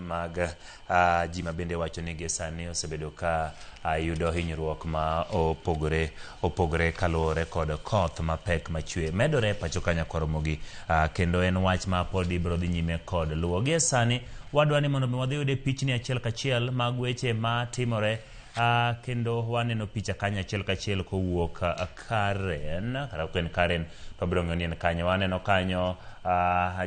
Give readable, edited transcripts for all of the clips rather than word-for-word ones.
mag ji ma bende wacho ni gie sani osebedo ka yudo hinyruok ma opogore opogore kaluwore kod koth mapek machwe medore e pacho ka Nyakwar Ramogi, kendo en wach ma pod ibiro dhi nyime kod luwo. Gie sani wadwa ni mondo mi wadhi yude pichni achiel kachiel mag weche matimore, kendo waneno picha kanyo achiel kachiel kowuok Karen, kata ok en Karen to wabiro ng'eyo ni en kanyo. Waneno kanyo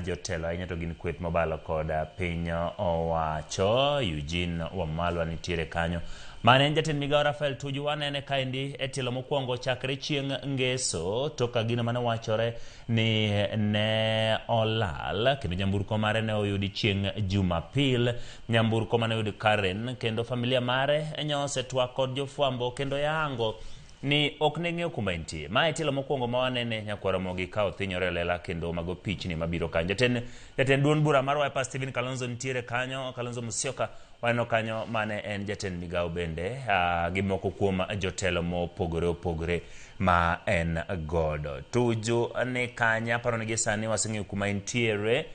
jotelo ahinya to gin kweth mobalo kod piny owacho. Eugene Wamalwa nitiere kanyo. Mane en jatend migawo Rafael Tuju, wanene kaendi e tielo mokwongo chakre chieng' ngeso tok ka gino mane wachore ni ne olal kendo nyamburko mare ne oyudi chieng' Jumapil. Nyamburko mane oyud Karen kendo familia mare nyo osetwak kod jofwambo kendo yango ni ok ne ng'eyo kuma entie. Ma e tielo mokwongo ma wanene Nyakwar Ramogi ka othinyore e lela kendo mago pichni mabiro kanyo. Jatend duond bura mar Wiper Stephen Kalonzo nitiere kanyo, Kalonzo Musyoka waneno kanyo mane en jatend migawo bende, gi moko kuom jotelo mopogore opogore ma en godo. Tuju ni kanya, aparo ni gie sani waseng'eyo kuma entiere,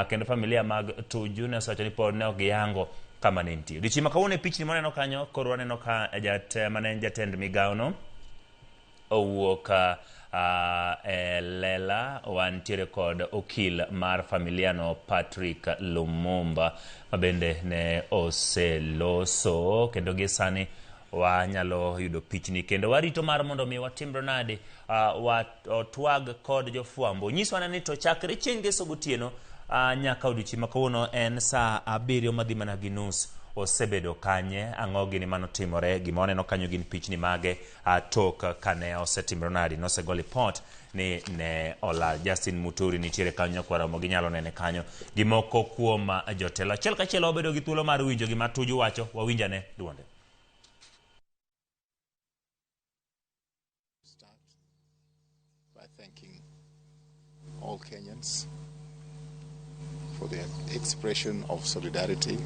kendo familia mag Tuju ne osewacho ni pod ne ok giyango kama ne entie. Odiochieng' ma kawuono e pichni mwaneno kanyo, koro waneno ka mane en jatend migawono owuok e lela. Wantiere kod okil mar familiano Patrick Lumumba ma bende ne oseloso, kendo gie sani wanyalo yudo pichni kendo warito mar mondo mi watimre nade, watwag kod jofwambo. Nyiswa ni to chakre chieng' ngeso gotieno nyaka odiochieng' ma kawuono en saa 7 madhi mana gi nus osebedo kanye, ang'o gini manotimore, gima waneno kanyo gin pichni mage tok kane osetimore nadi, nosego lipot ni ne olal. Justin Muturi nitiere kanyo, Nyakwar Ramogi ginyalo nene kanyo gi moko kuom jotelo. Achiel kachiel wabedo gi thuolo mar winjo gima Tuju wacho, wawinjane duonde. Start by thanking all Kenyans for their expression of solidarity,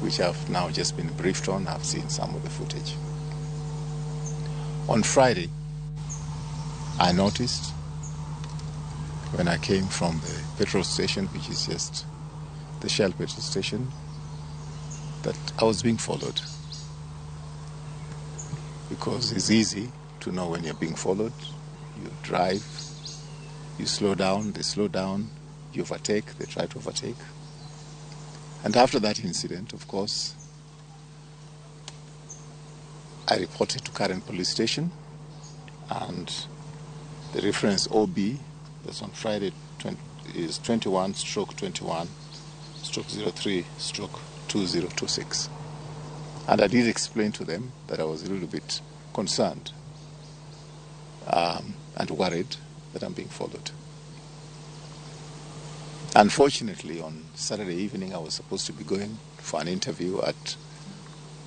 which I've now just been briefed on. I've seen some of the footage. On Friday, I noticed when I came from the petrol station, which is just the Shell petrol station, that I was being followed. Because it's easy to know when you're being followed. You drive, you slow down, they slow down, you overtake, they try to overtake. And after that incident, of course, I reported to Karen Police Station, and the reference OB, that's on Friday, is 21/21/03/2026. And I did explain to them that I was a little bit concerned and worried that I'm being followed. Unfortunately, on Saturday evening, I was supposed to be going for an interview at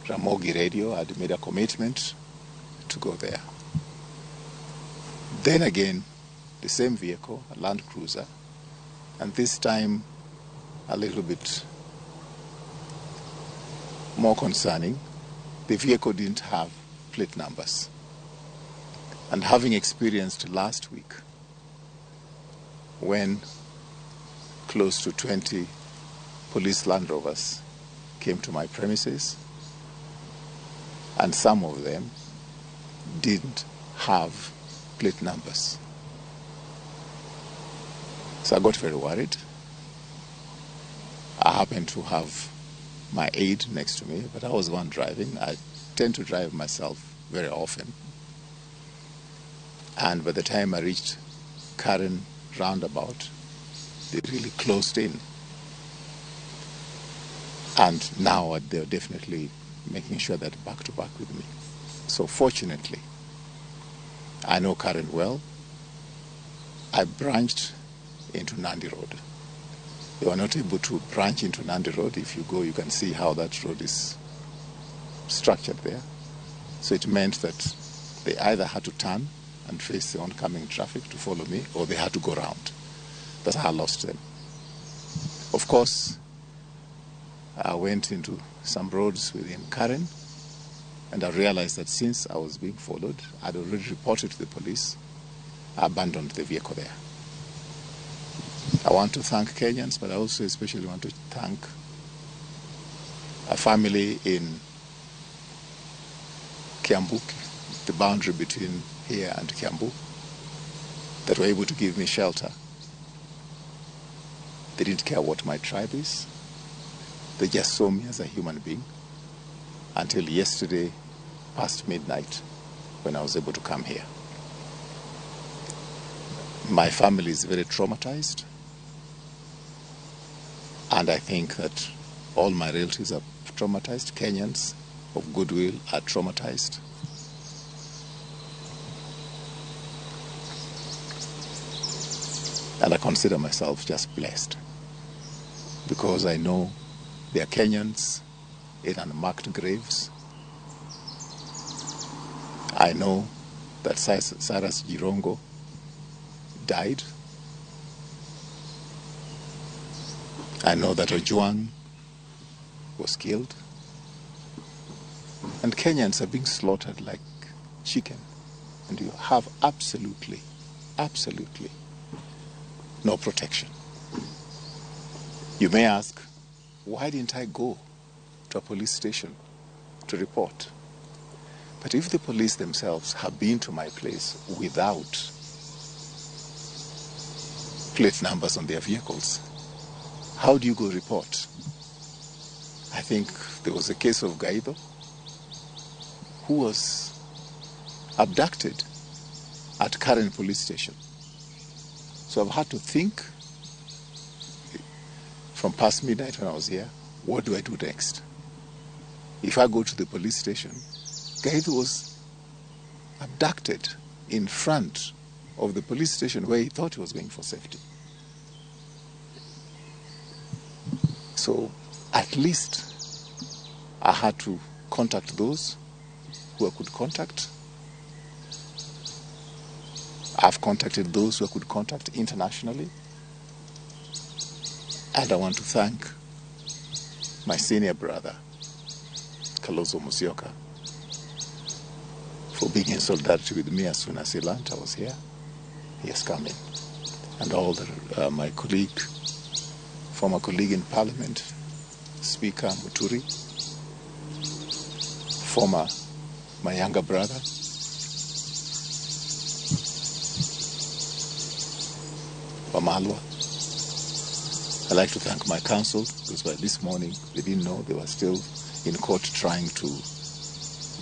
Ramogi Radio. I'd made a commitment to go there. Then again, the same vehicle, a Land Cruiser, and this time a little bit more concerning, the vehicle didn't have plate numbers. And having experienced last week, when close to 20 police Land Rovers came to my premises, and some of them didn't have plate numbers. So I got very worried. I happened to have my aide next to me, but I was the one driving. I tend to drive myself very often. And by the time I reached Karen roundabout, they really closed in. And now they're definitely making sure that back to back with me. So fortunately, I know Karen well. I branched into Nandi Road. They were not able to branch into Nandi Road. If you go, you can see how that road is structured there. So it meant that they either had to turn and face the oncoming traffic to follow me, or they had to go round. That's how I lost them. Of course, I went into some roads within Karen, and I realized that since I was being followed, I'd already reported to the police. I abandoned the vehicle there. I want to thank Kenyans, but I also especially want to thank a family in Kiambu, the boundary between here and Kiambu, that were able to give me shelter. They didn't care what my tribe is. They just saw me as a human being until yesterday, past midnight, when I was able to come here. My family is very traumatized, and I think that all my relatives are traumatized. Kenyans of goodwill are traumatized. And I consider myself just blessed, because I know there are Kenyans in unmarked graves. I know that Cyrus Jirongo died. I know that Ojwang was killed. And Kenyans are being slaughtered like chicken. And you have absolutely, absolutely no protection. You may ask, why didn't I go to a police station to report? But if the police themselves have been to my place without plate numbers on their vehicles, how do you go report? I think there was a case of Gaido, who was abducted at Karen police station. So I've had to think from past midnight when I was here, what do I do next? If I go to the police station, Gaido was abducted in front of the police station where he thought he was going for safety. So at least I had to contact those who I could contact. I've contacted those who I could contact internationally. And I want to thank my senior brother, Kalonzo Musyoka, for being in solidarity with me as soon as he learned I was here. He has come in. And all the, my colleague, former colleague in Parliament, Speaker Muturi, former, my younger brother, Wamalwa. I'd like to thank my counsel, because by this morning they didn't know, they were still in court trying to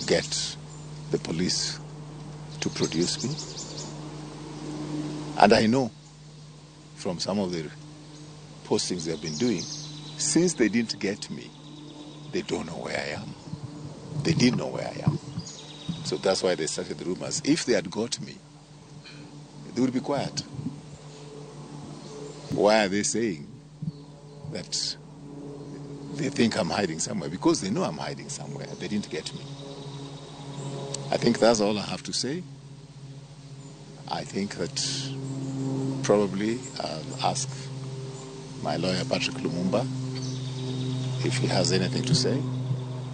get the police to produce me. And I know from some of the postings they have been doing, since they didn't get me, they don't know where I am. They didn't know where I am. So that's why they started the rumors. If they had got me, they would be quiet. Why are they saying that they think I'm hiding somewhere? Because they know I'm hiding somewhere. They didn't get me. I think that's all I have to say. I think that probably I'll ask my lawyer, Patrick Lumumba, if he has anything to say.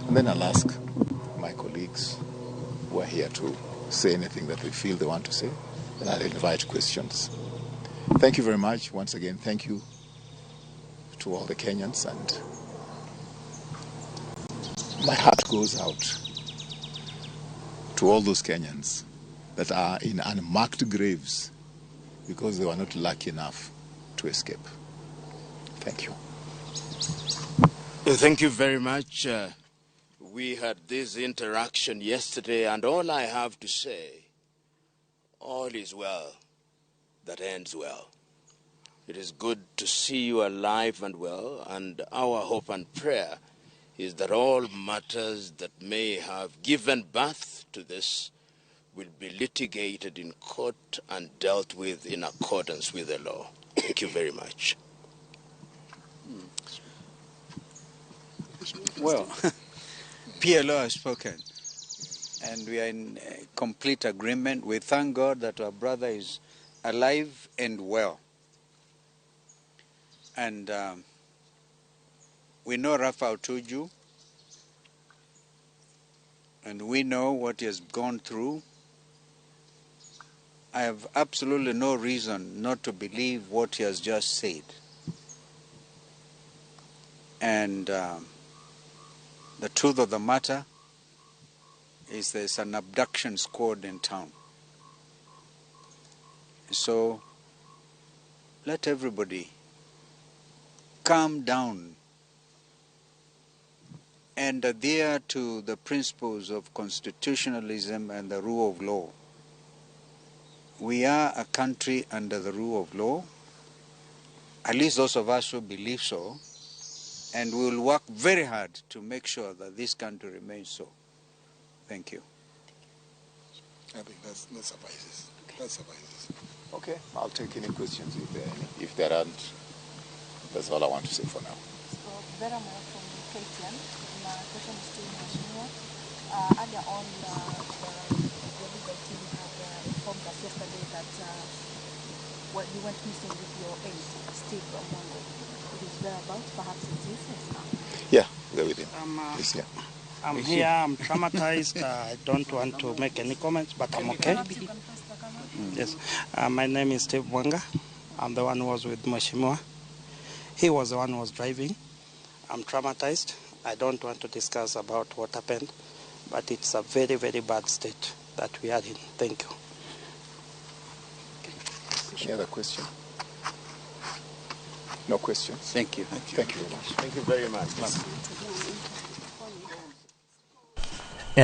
And then I'll ask my colleagues who are here to say anything that they feel they want to say. And I'll invite questions. Thank you very much. Once again, thank you to all the Kenyans. And my heart goes out to all those Kenyans that are in unmarked graves because they were not lucky enough to escape. Thank you. Thank you very much. We had this interaction yesterday, and all I have to say, all is well that ends well. It is good to see you alive and well, and our hope and prayer is that all matters that may have given birth to this will be litigated in court and dealt with in accordance with the law. Thank you very much. Well, PLO has spoken, and we are in complete agreement. We thank God that our brother is alive and well. And we know Raphael Tuju, and we know what he has gone through. I have absolutely no reason not to believe what he has just said. And the truth of the matter is there's an abduction squad in town. So let everybody calm down and adhere to the principles of constitutionalism and the rule of law. We are a country under the rule of law, at least those of us who believe so, and we will work very hard to make sure that this country remains so. Thank you. I think that suffices. Okay. That suffices. Okay, I'll take any questions if there are any. If there aren't, that's all I want to say for now. So, Vera Moyo from KTN. My question is to Mheshimiwa. Earlier on, the legal team had informed us yesterday that you went missing with your aide, Steve Omongo. His whereabouts, perhaps it's useless now. Yeah, we're with him. He's here. I'm here, I'm traumatized. I don't want to make any comments, but I'm okay. Yes. My name is Steve Mwanga. I'm the one who was with Mheshimiwa. He was the one who was driving. I'm traumatized. I don't want to discuss about what happened, but it's a very, very bad state that we are in. Thank you. Any other question? No questions? Thank you. Thank you. Thank you very much. Thank you very much. Yes.